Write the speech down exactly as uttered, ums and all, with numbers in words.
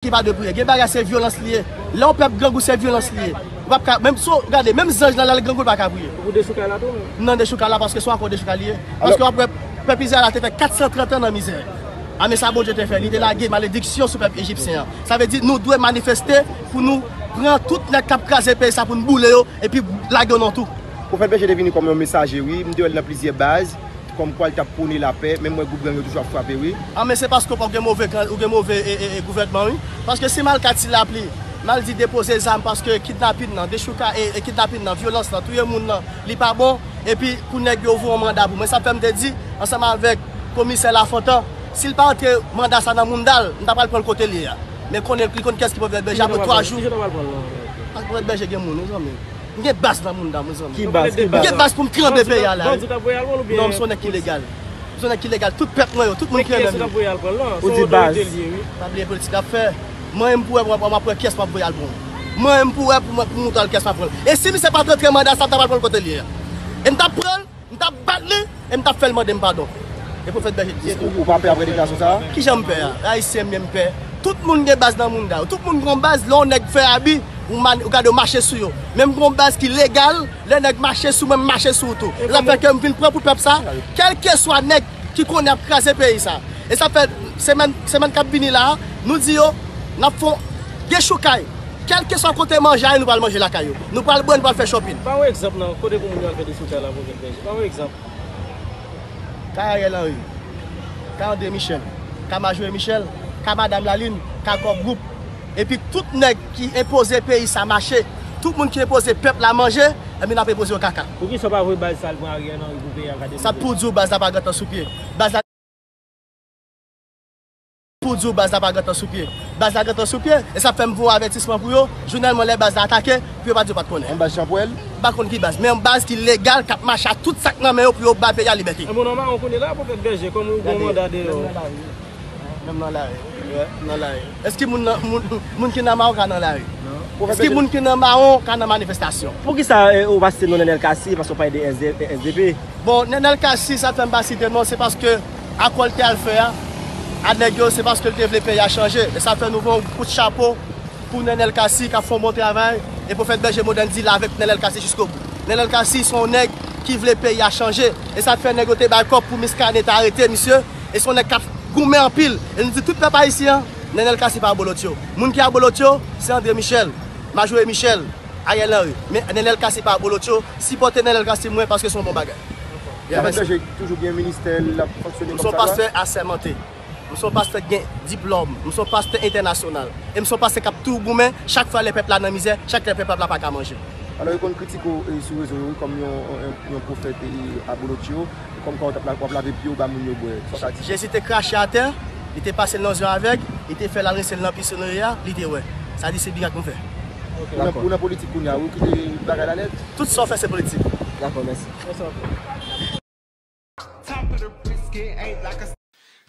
ki pa dwe priye. Gen bagay se vyolans li ye. Lè yon pèp grangou se vyolans li ye. Ou p ap ka, menm si w gade, menm zanj nan lè l grangou l pa ka priye. Ou pou dechoukay la tou menm? M nan dechoukay la paske se ankò dechoukay li ye. Paske w ap wè pèp Izrayèl la te fè kat san trant an nan mizè. A men sa Bondye te fè, li te lage malediksyon sou pèp ejipsyen an. Sa vle di nou dwe manifeste pou nou pran tout nèg k ap kraze peyi sa pou n boule yo epi lage yo nan tou. Pwofèt Bèje te vini kòm yon mesaje, wi. M te wè l nan plizyè baz. Kòmkwa l t ap pwone lapè, menm wè gwoup gang yo toujou ap frape, wi. A men se paske w gen move kan, ou gen move e, e, e, gouvènman, wi. Paske si m al Kati Lapli, m al di depoze zam paske kidnapin nan, dechoukay e, e kidnapin nan, vyolans lan, touye moun nan, li pa bon, epi pou nèg yo voye yon manda pou mwen. Sa fè m te di, ansanm avèk komisè Lafontan, si l pa antre manda sa nan mounda l, m ta pral pran l kote l ye a. Men konnen, li konn kiyès ki pwofèt Bèje apre twa jou. Pwofèt Bèje gen moun, mezanmi. M gen baz nan mounda, mezanmi. Ki baz, ki baz? M gen baz pou m tranbe peyi a la, wi. Non, m se yon nèg ki legal. M se yon nèg ki legal. Tout pèp mwen yo, tout moun ki renmen m yo. Ou di baz. Pa bliye politik l ap fè. Mwen menm pou wè, pou m ap wè kiyès m ap voye al pran. Mwen menm pou wè, pou mwen, pou m montre l kiyès m ap pran. E si misye pa t rantre manda sa, m ta pral pran l kote l ye a. E m t ap pran l, m t ap bat li, e m t ap fè l mande m padon. E Pwofèt Bèje di. Ou, ou pa pè apre deklarasyon sa a? Kijan m pè a? Ayisyen m ye, m pè. Tout moun gen baz nan mounda yo. Tout moun gen baz, lè yon nèg fè abi, ou, ou gade w mache sou yo. Men m gen baz ki legal, lè nèg mache sou mwen, m mache sou ou tou. E sa fè ke m vin pran pou pèp sa, kèlkeswa nèg ki konnen ap kraze peyi sa. E sa fè semèn, semèn k ap vini la, nou di yo, n ap fè yon dechoukay. Kèlkeswa kote manje a ye, nou pral manje lakay yo. Nou pral bwè, nou pral fè shopping. Ba yon egzanp nan kote pou moun yo al fè dechoukay la, Pwofèt Bèje. Ba yon egzanp. Ka Ariel Henry, ka André Michel, ka Majorie Michel, ka Madam Lalin, ka Kòb Gwoup. Epi tout nèg ki enpoze peyi sa mache, tout moun ki enpoze pèp la manje, ebyen n ap enpoze yo kaka. Poukisa w pa voye baz sa al pran Ariel Henry pou peyi a ka develope? Sa pou di w baz la pa gentan sou pye. Baz la Pou di w baz la pa gentan sou pye. Baz la gentan sou pye, e sa fè m voye avètisman pou yo, jounèlman lè baz la atake, pou yo pa di yo pa t konnen. Yon baz chanpwèl? M pa konn ki baz, men yon baz ki legal, k ap mache ak tout sa k nan men yo pou yo bay peyi a libète. Enben w nan mawon kounye la, Pwofèt Bèje, kòm ou gen yon manda deyò. Menm nan lari, wi. Menm nan lari. Wi, nan lari. Èske moun nan, moun, moun ki nan mawon ka nan lari? Non. Èske moun ki nan mawon ka nan manifestasyon? Poukisa, eh, ou pa site non Nenel Cassy, paske w pale de S D, S D P? Bon, Nenel Cassy, sa fè m pa site non, se paske akò l te al fè a, a nèg yo, se paske l te vle peyi a chanje. E sa fè nou voye yon kout chapo pou Nenel Cassy k ap fè yon bon travay. E Pwofèt Bèje Modèn di l avèk Nenel Cassy jiskobou. Nenel Cassy se yon nèg ki vle peyi a chanje. E sa fè nèg yo te bay kòb pou Muscadin te arete misye. E se yon nèg k ap goumen anpil. E nou di tout pèp ayisyen an, Nenel Cassy pa abolotyo. Moun ki abolotyo, se André Michel, Majorie Michel, Ariel Henry. Men Nenel Cassy pa abolotyo. Sipòte Nenel Cassy mwen paske se yon bon bagay. Pwofèt Bèje toujou gen ministè, l ap fonksyone kòmsa la? M se yon pastè asèmante. M se yon pastè ki gen diplòm. M se yon pastè entènasyonal. E m se yon pastè k ap toujou goumen chak fwa lè pèp la nan mizè, chak lè pèp la pa ka manje. Alò, yo konn kritike w, eh, sou rezo yo, wi, kòm yon, yon, yon pwofèt, eh, abolotyo, kòmkwa w t ap la, w ap lave pye w ba moun yo bwè. Sa w ka di? Jezi te krache atè, li te pase l nan zye avèg, li te fè l al rinse l nan piscine a, li te wè. Sa di se mirak nou fè. Ou nan, ou nan politik kounye a, wi, ou kite bagay la nèt? Tout sa w fè se politik. Dakò, mèsi.